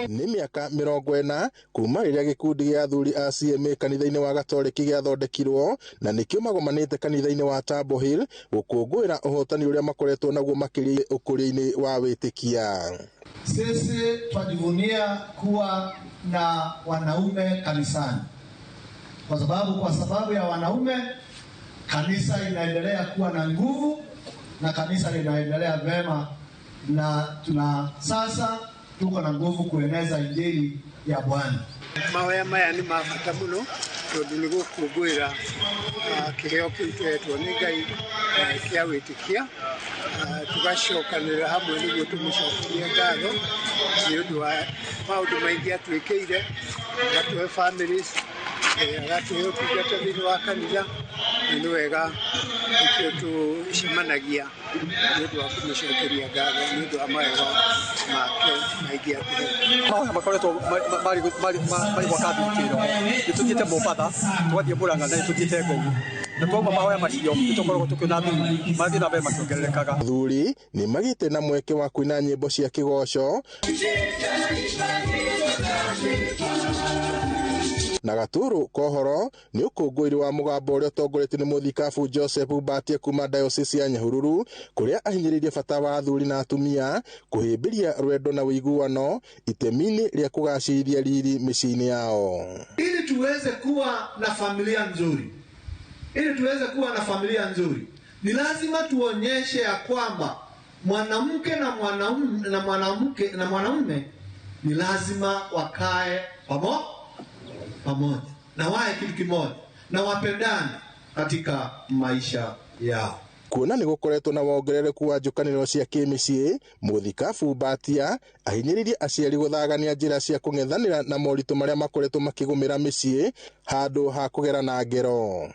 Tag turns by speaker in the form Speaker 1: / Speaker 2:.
Speaker 1: Nĩ mĩaka 40 kuma rĩrĩa gĩkundi gĩa athuri a CMA kanitha-inĩ wa Gatoreki gĩathondekirwo na nĩkĩo magomanĩte kanitha-inĩ wa Table Hill gũkũngũĩra ũhotani ũrĩa makoretwo naguo makĩria ũkũria-inĩ wa wĩtĩkia.
Speaker 2: Sisi twajivunia kuwa na wanaume kanisani kwa sababu ya wanaume kanisa inaendelea kuwa na nguvu na kanisa linaendelea vema, na tuna sasa tuko na nguvu kueneza injili ya Bwana.
Speaker 3: Mahoya maya nĩ ma bata mũno tondũ nĩ gũkũngũĩra kĩheo kĩu tũhetwo nĩ Ngai kĩa wĩtĩkia, tũgacokanĩrĩra hamwe nĩguo tũmũcokerie ngatho nĩ ũndũ wa maũndũ maingĩ atwĩkĩire, agatũhe families, agatũhe ũtungata thĩinĩ wa kanitha, na nĩ wega nĩkĩo tũcemanagia nĩ ũndũ wa kũmũcokeria ngatho nĩ ũndũ wa mawega make maingĩ atũhete.
Speaker 4: Mahoya makoretwo marĩ gwaka thirikĩro. Nĩ tũthiĩte Mombatha, tũgathiĩ Mũrang'a na nĩ tũthiĩte Ngong, na twauma mahoya macio nĩ tũkoragwo tũkĩona athuri marathiĩ na mbere makĩongererekaga.
Speaker 1: Athuri nĩ magĩte na mweke wa kũina nyĩmbo cia kĩgoco na gatũrũ kohoro nĩ ũkũngũĩri wa mũgambo ũrĩa ũtongoretio nĩ mũthikabu Joseph Mbatia kuma diocese ya Nyahururu, kũrĩa ahinyĩrĩirie bata wa athuri na atumia kũhĩmbĩria rwendo na ũiguano itemi-inĩ rĩa kũgacĩrithia riri mĩciĩ-inĩ yao.
Speaker 2: Ili tuweze kuwa na familia nzuri, ili tuweze kuwa na familia nzuri, ni lazima tuonyeshe ya kwamba mwanamke na mwanaume na mwanamke na mwanamume ni lazima wakae pamoja na wae kitu kimoja na wapendane katika maisha yao.
Speaker 1: Kuona nĩ gũkoretwo na wongerereku wa njũkanĩrĩro cia kĩmĩciĩ, mũthikabu Mbatia ahinyĩrĩirie aciari gũthagania njĩra cia kũng'ethanĩra na moritũ marĩa makoretwo makĩgũmĩra mĩciĩ handũ ha kũgerana ngero.